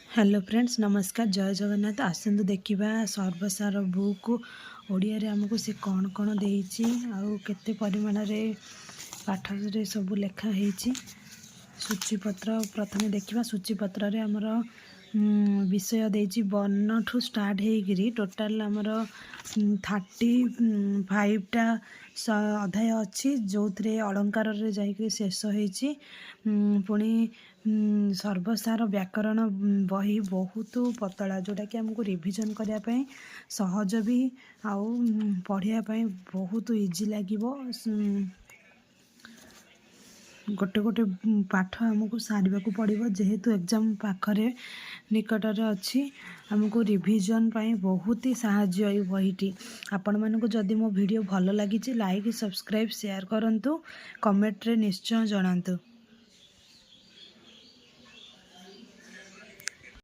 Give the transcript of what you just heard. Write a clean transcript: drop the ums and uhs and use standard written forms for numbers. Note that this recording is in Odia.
ହ୍ୟାଲୋ ଫ୍ରେଣ୍ଡସ୍, ନମସ୍କାର, ଜୟ ଜଗନ୍ନାଥ। ଆସନ୍ତୁ ଦେଖିବା ସର୍ବସାର ବୁକ୍ ଓଡ଼ିଆରେ ଆମକୁ ସେ କ'ଣ କ'ଣ ଦେଇଛି ଆଉ କେତେ ପରିମାଣରେ ପାଠରେ ସବୁ ଲେଖା ହେଇଛି। ସୂଚୀପତ୍ର ପ୍ରଥମେ ଦେଖିବା। ସୂଚୀପତ୍ରରେ ଆମର ବିଷୟ ଦେଇଛି, ବର୍ଣ୍ଣଠୁ ଷ୍ଟାର୍ଟ ହେଇକିରି ଟୋଟାଲ୍ ଆମର 35ଟା ଅଧ୍ୟାୟ ଅଛି, ଯେଉଁଥିରେ ଅଳଙ୍କାରରେ ଯାଇକରି ଶେଷ ହେଇଛି। ପୁଣି ସର୍ବସାର ବ୍ୟାକରଣ ବହି ବହୁତ ପତଳା, ଯେଉଁଟାକି ଆମକୁ ରିଭିଜନ୍ କରିବା ପାଇଁ ସହଜ ବି ଆଉ ପଢ଼ିବା ପାଇଁ ବହୁତ ଇଜି ଲାଗିବ। ଗୋଟେ ଗୋଟେ ପାଠ ଆମକୁ ସାରିବାକୁ ପଡ଼ିବ। ଯେହେତୁ ଏକ୍ଜାମ୍ ପାଖରେ ନିକଟରେ ଅଛି, ଆମକୁ ରିଭିଜନ୍ ପାଇଁ ବହୁତ ହି ସାହାଯ୍ୟ ଏଇ ବହିଟି। ଆପଣମାନଙ୍କୁ ଯଦି ମୋ ଭିଡ଼ିଓ ଭଲ ଲାଗିଛି, ଲାଇକ୍, ସବସ୍କ୍ରାଇବ୍, ସେୟାର କରନ୍ତୁ। କମେଣ୍ଟରେ ନିଶ୍ଚୟ ଜଣାନ୍ତୁ।